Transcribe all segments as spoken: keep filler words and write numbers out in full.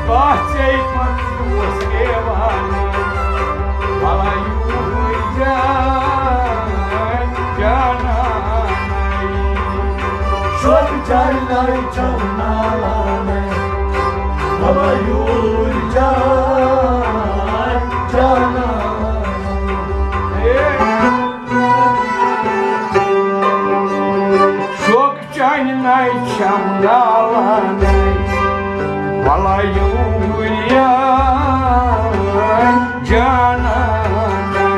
پَژھے پَتہٕ دوس دیوانَے، وَلہٕ یوٗرۍ جان جانانَے۔ شوقہٕ چانہِ نَرِ چَمنالانَے، وَلہٕ یوٗرۍ جان جانانَے۔ شوقہٕ چانہِ نَرِ چَمنالانَے، وَلہٕ یوٗرۍ جانانَے۔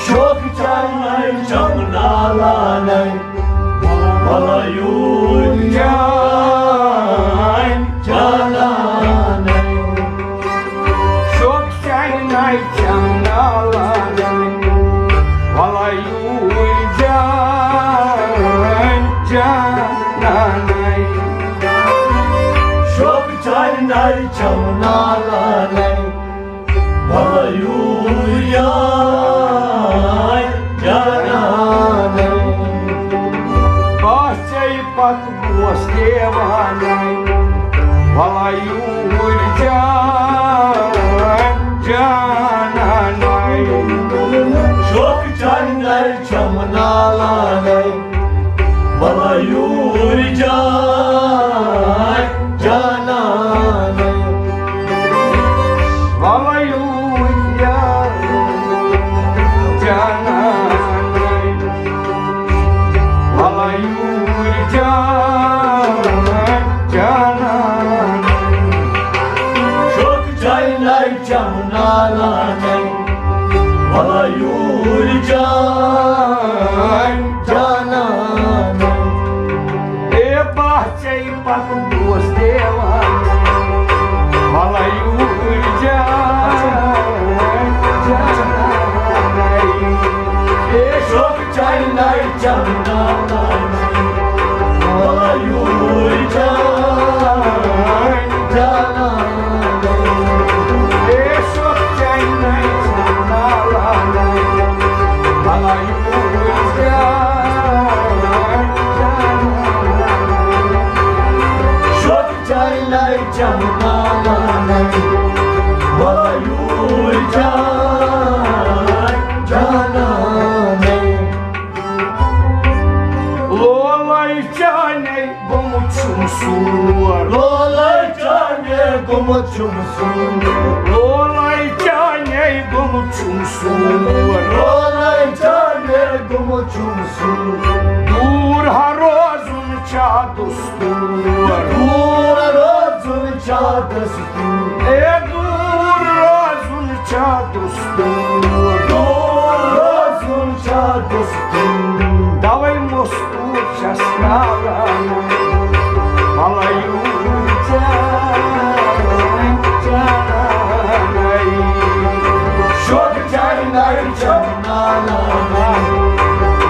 شوقہٕ چانہِ نَرِ چَمنالانَے، وَلہٕ یوٗرۍ جان جانانَے۔ شوقہٕ چانہِ نَرِ چَمنالانَے، وَلہٕ یوٗرۍ جان جانانَے۔ شوقہٕ چانہِ نَرِ چَمنالانَے، وَلہٕ یوٗرۍ جان جانانَے۔ پَژھے پَتہٕ دوس دیوانَے، وَلہٕ یوٗرۍ جان جانانَے۔ شوقہٕ چانہِ نَرِ چَمنالانَے، وَلہٕ یوٗرۍ جان جانانَے۔ وَلہٕ یوٗرۍ جان جانانَے، وَلہٕ یوٗرۍ جان جانانَے۔ شوقہٕ چانہِ نَرِ چَمنالانَے، وَلہٕ یوٗرۍ جان جانانَے۔ اے پَژھے پَتہٕ دوس دیوانَے، وَلہٕ یوٗرۍ جان جانانَے۔ اے شوقہٕ چانہِ نَرِ چَمنالانَے، وَلہٕ یوٗرۍ جان جانانَے۔ اے شوقہٕ چانہِ نَرِ چَمنالانَے، وَلہٕ یوٗرۍ جان جانانَے۔ شوقہٕ چانہِ نَرِ چَمنالانَے، وَلہٕ یوٗرۍ جان جانانَے۔ لولَے چانے گوٚمُت چھُم سور۔ لولَے چانے گوٚمُت چھُم سور۔ لولَے چانے گوٚمُت چھُم سور۔ لولَے چانے گوٚمُت چھُم سور۔ دوٗر ہا روزُن چھا دستور۔ دوٗر روزُن چھا دستور۔ اے دوٗر روزُن چھا دستور۔ دوٗر روزُن چھا دستور۔ تَوَے مستوٗر چھَس نالان، وَلہٕ یوٗرۍ جان جانانَے۔ شوقہٕ چانہِ نَرِ چَمنالانَے،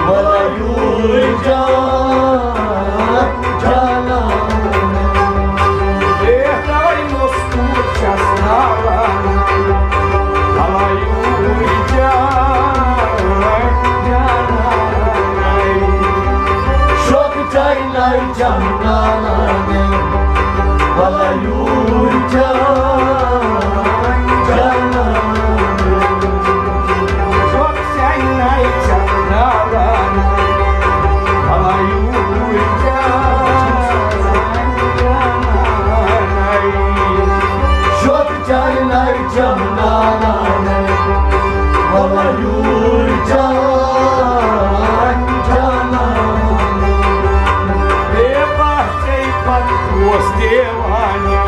وَلہٕ یوٗرۍ جان جانانَے۔ اے تَوَے مستوٗر چھَس نالان، وَلہٕ یوٗرۍ جان جانانَے۔ شوقہٕ چانہِ نَرِ چَمنالانَے، وَلہٕ یوٗرۍ جان جانانَے۔ شوقہٕ چانہِ نَرِ چَمنالانَے، وَلہٕ یوٗرۍ جان جانانَے۔ شوقہٕ چانہِ نَرِ چَمنالانَے، وَلہٕ یوٗرۍ جان جانانَے۔ اے پَژھے پَتہٕ دوس دیوانَے،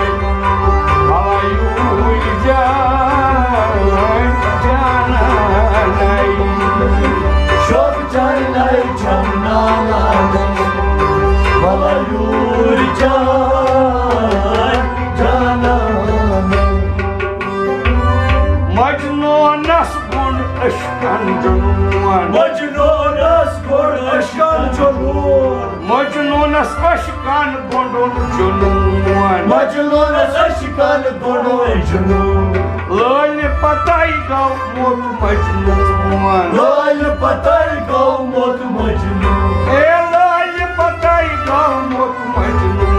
وَلہٕ یوٗرۍ جان جانانَے۔ شوقہٕ چانہِ نَرِ چَمنالانَے، وَلہٕ یوٗرۍ جان جانانَے۔ مجنوٗنَس گوٚنٛڈ عشقَن جنون۔ مجنوٗنَس گوٚنٛڈ عشقَن جنون۔ مجنوٗنَس عشقَن گوٚنٛڈُن جنون۔ مجنوٗنَس عشقَن گوٚنٛڈُن جنون۔ لٲلہِ پَتَے گوٚو موت مجنون۔ لٲلہِ پَتَے گوٚو موت مجنون۔ اے لٲلہِ پَتَے گوٚو موت مجنون۔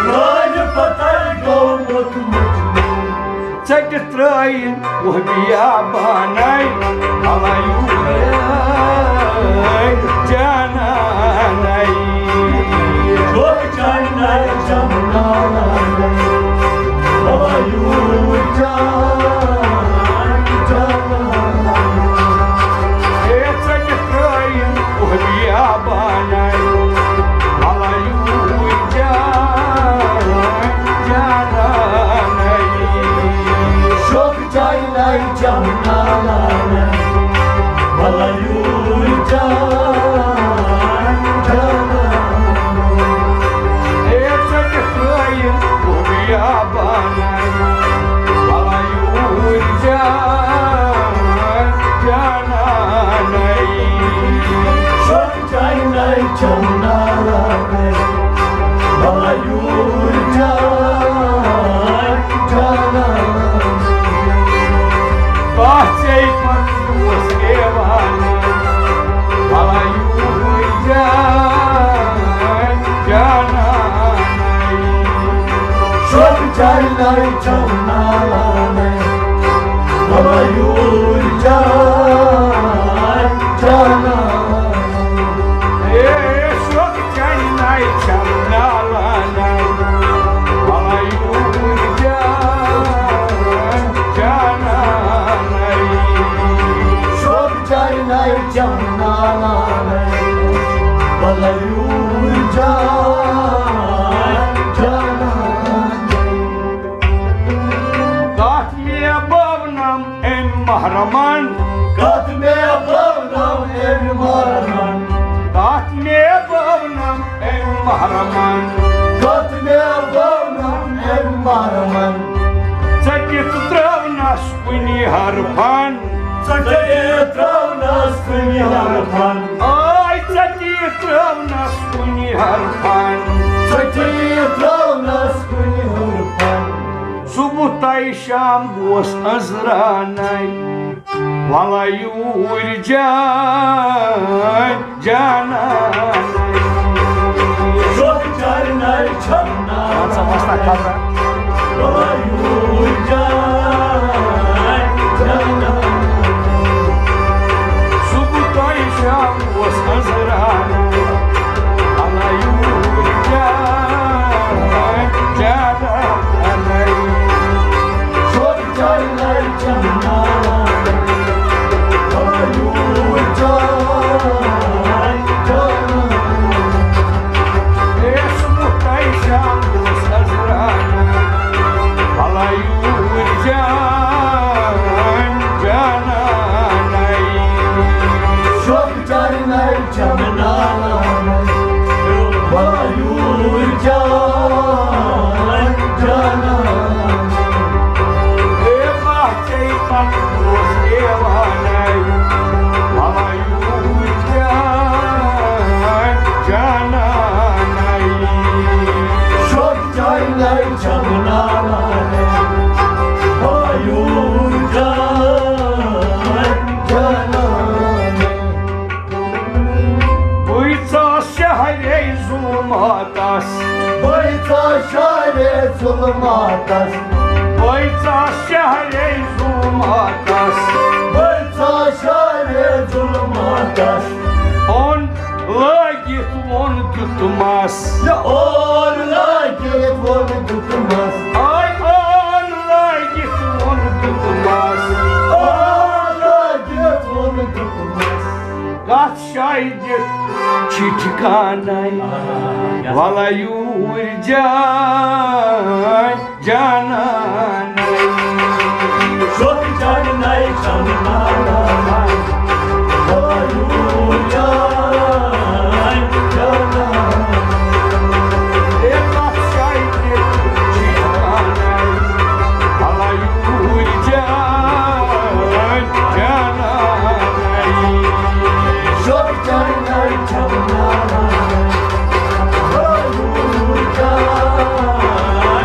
لٲلہِ پَتَے گوٚو ژٹِتھ ترٲیِن وۄبیا بانَے، بَلَے یوٗرۍ جانانَے۔ شوق چانَے جانانَے، بَلَے یوٗرۍ جان جانانَے۔ ہے ژٹِتھ ترٲیِن وۄبیا بانَے، بَلَے یوٗرۍ جان جانانَے۔ شوق چانَے جانانَے، بَلَے یوٗرۍ جان جانانَے۔ ہے ژٹِتھ ترٲیِن وۄبیا بانَے، بَلَے یوٗرۍ جان جانانَے۔ شوق چانَے جانانَے، بَلَے یوٗرۍ جان جانانَے۔ کَتھ ژےٚ پَتہٕ اوس دیوانہٕ، بَلَے یوٗرۍ جان جانانَے۔ شوق چانَے جانانَے، بَلَے یوٗرۍ جان جانانَے۔ اے شوق چانَے جانانَے، بَلَے یوٗرۍ جان جانانَے۔ شوق چانَے جانانَے، بَلَے یوٗرۍ جان جانانَے۔ کَتھ مےٚ بٲونَم أمۍ محرمَن، کَتھ مےٚ بٲونَم أمۍ محرمَن۔ کَتھ مےٚ بٲونَم أمۍ محرمَن۔ کَتھ مےٚ بٲونَم أمۍ محرمَن۔ ژٔٹِتھ ترٛٲونَس کُنہِ حرفَن۔ ژٔٹِتھ ترٛٲونَس کُنہِ حرفَن۔ آے ژٔٹِتھ ترٛٲونَس کُنہِ حرفَن۔ ژٔٹِتھ ترٛٲونَس کُنہِ حرفَن۔ صُبح تہٕ شام گوس أنٛزرانے، وَلہٕ یوٗرۍ جان جانانَے۔ شوق چانَے جانانَے۔ وَلہٕ یوٗرۍ جان جانانَے۔ صُبح تہٕ شام گوس أنٛزرانے، وَلہٕ یوٗرۍ جان جانانَے۔ شوق چانَے جانانَے، بَلَے یوٗرۍ جان جانانَے۔ اے صُبح تہٕ شام گوس أنٛزرانے، وَلہٕ یوٗرۍ جان جانانَے۔ شوق چانَے جانانَے، وَلہٕ یوٗرۍ جان جانانَے۔ اے بہٕ ژےٚ پَتہٕ گوس دیوانَے، وَلہٕ یوٗرۍ جان جانانَے۔ شوق چانَے جانانَے، وَلہٕ یوٗرۍ جان جانانَے۔ بہٕ ژاس شہرے ظُلماتَس۔ بہٕ ژاس شہرے ظُلماتَس۔ بہٕ ژاس شہرے ظُلماتَس۔ بہٕ ژاس شہرے ظُلماتَس۔ اوٚن لٲگِتھ ووٚن دیُتمَس۔ یہِ اوٚن لٲگِتھ ووٚن دیُتمَس۔ آے اوٚن لٲگِتھ ووٚن دیُتمَس۔ اوٚن لٲگِتھ ووٚن دیُتمَس۔ کَتھ شاید چھِ ٹھِکانَے، وَلہٕ یوٗرۍ جان جانانَے۔ شوق چانَے جانانَے، وَلہٕ یوٗرۍ جان جانانَے۔ اے کَتھ شاید چھِ ٹھِکانَے، وَلہٕ یوٗرۍ جان جانانَے۔ شوق چانَے جانانَے، وَلہٕ یوٗرۍ جان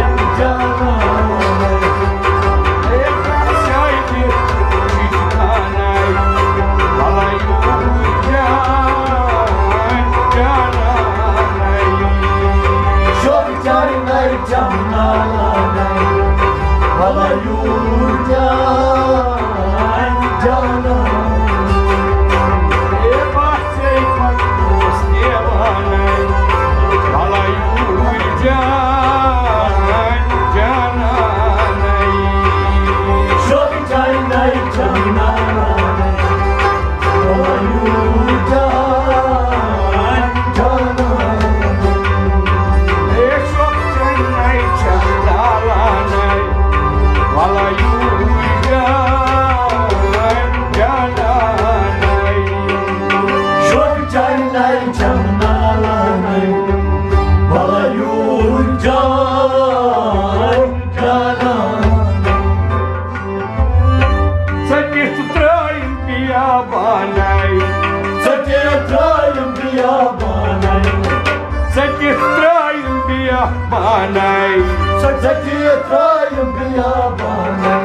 ناے۔ سۄ ژٔٹِتھ ترٛٲیِم بیابانَے۔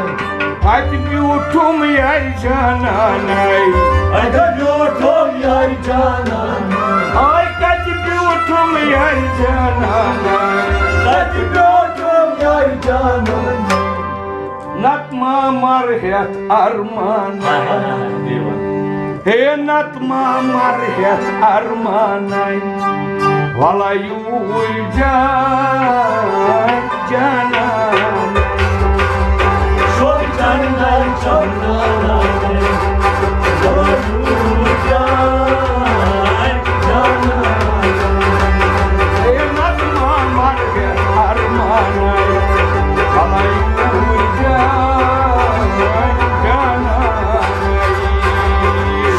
اَتہِ بیوٗٹھُم یارِ جانانَے۔ اَتہِ بیوٗٹھُم یارِ جانانَے۔ آے کَتہِ بیوٗٹھُم یارِ جانانَے۔ کَتہِ بیوٗٹھُم یارِ جانانَے۔ نَتہٕ ما مَرٕ ہٮ۪تھ اَرمان۔ ہے نَتہٕ ما مَرٕ ہٮ۪تھ اَرمانَے۔ وَلہٕ یوٗرۍ جان جانانَے۔ شوق جانانَے، جانانَے۔ وَلہٕ یوٗرۍ جان جانانَے۔ ہے نَتہٕ ما مَرٕ ہٮ۪تھ اَرمانَے۔ وَلہٕ یوٗرۍ جان جانانَے۔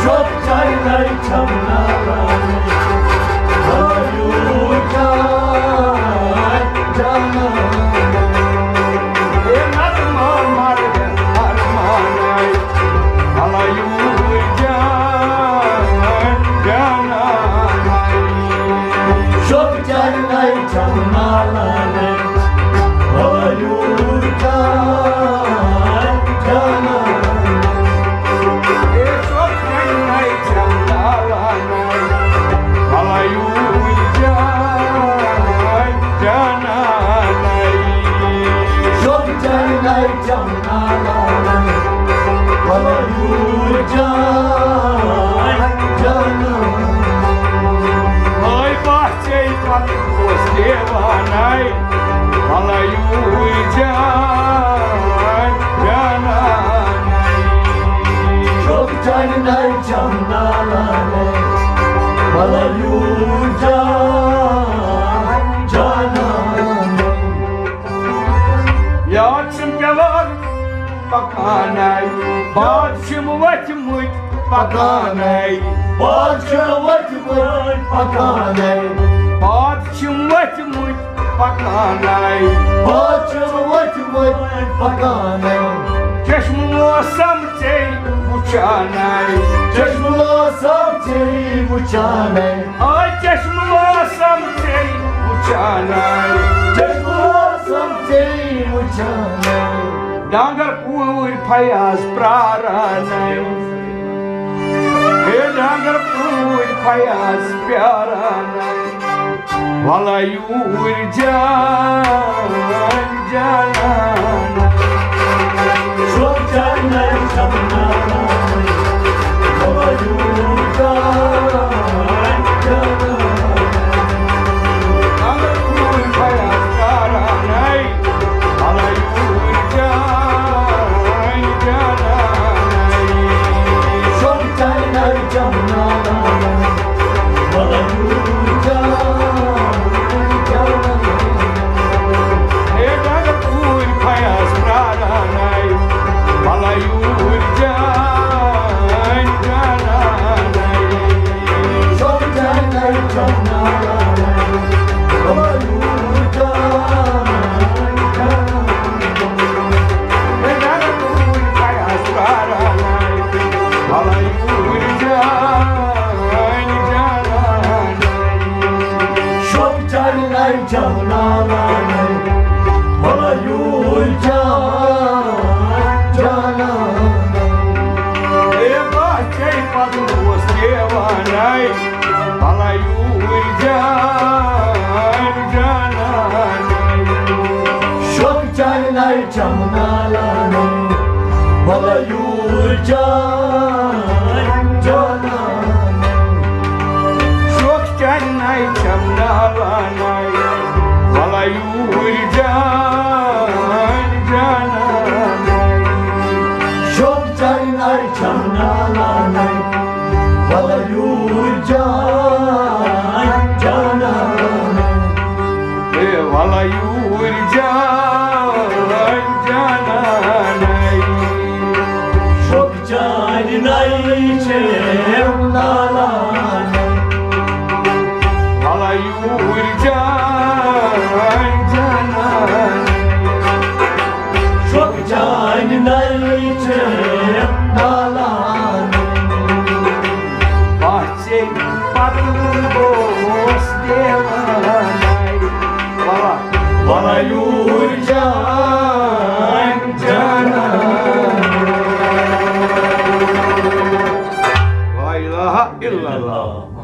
شوق جانانَے، جانانَے۔ وَلہٕ یوٗرۍ جان جانانَے۔ ہے نَتہٕ ما مَرٕ ہٮ۪تھ اَرمانَے۔ وَلہٕ یوٗرۍ جان جانانَے۔ شوق جانانَے، جانانَے۔ وَلہٕ یوٗرۍ جان جانانَے۔ ہے شوق جانانَے، جانانَے۔ وَلہٕ یوٗرۍ جان جانانَے۔ شوق جانانَے، جانانَے۔ وَلہٕ یوٗرۍ جان جانانَے۔ آے بہٕ ژے پَتہٕ اوس دیوانَے۔ وَلہٕ یوٗرۍ جان جانانَے۔ شوق جانانَے، جانانَے۔ وَلہٕ یوٗرۍ جان جانانَے۔ یاد چھُم پٮ۪وان پَکانَے، باد چھِم ؤتھمٕتۍ پَکانَے۔ باد چھِم ؤتھمٕتۍ پَکانَے۔ باد چھِم ؤتھمٕتۍ پَکانَے۔ باد چھِم ؤتھمٕتۍ پَکانَے۔ چشمہٕ لوسَم ژے وٕچھانَے۔ چشمہٕ لوسَم ژے وٕچھانَے۔ آے چشمہٕ لوسَم ژے وٕچھانَے۔ چشمہٕ لوسَم ژے وٕچھانَے۔ ڈانگر پوٗرۍ فیاض پرارانَے۔ ہے ڈانگر پوٗرۍ فیاض پیارانَے۔ وَلہٕ یوٗرۍ جان جانانَے۔ شوق جانانَے، جانانَے۔ وَلہٕ یوٗرۍ جان جانانَے۔ ڈانگر پوٗرۍ فیاض پیارانَے۔ وَلہٕ یوٗرۍ جان جانانَے۔ شوق جانانَے، جانانَے۔ وَلہٕ یوٗرۍ جان جانانَے۔ ہے ڈانگر پوٗرۍ فیاض پیارانَے۔ وَلہٕ یوٗرۍ جان جانانَے۔ شوق جانانَے، جانانَے۔ وَلہٕ یوٗرۍ جان جانانَے۔ ہے ڈانگر پوٗرۍ فیاض پیارانَے۔ وَلہٕ یوٗرۍ جان جانانَے۔ شوق جانانَے، جانانَے۔ وَلہٕ یوٗرۍ جان جانانَے۔ ہے بہٕ ژے پَتہٕ اوس دیوانَے۔ وَلہٕ یوٗرۍ جان جانانَے۔ شوق جانانَے، جانانَے۔ وَلہٕ یوٗرۍ جان جانانَے۔ شوق جانانَے، جانانَے۔ وَلہٕ یوٗرۍ جان جانانَے۔ شوق جانانَے، جانانَے۔ وَلہٕ یوٗرۍ جان جانانَے۔ ہے وَلہٕ یوٗرۍ جان جانانَے۔ شوق جانانَے، چھَم نالانَے۔ وَلہٕ یوٗرۍ جان جانانَے۔ الا اللہ۔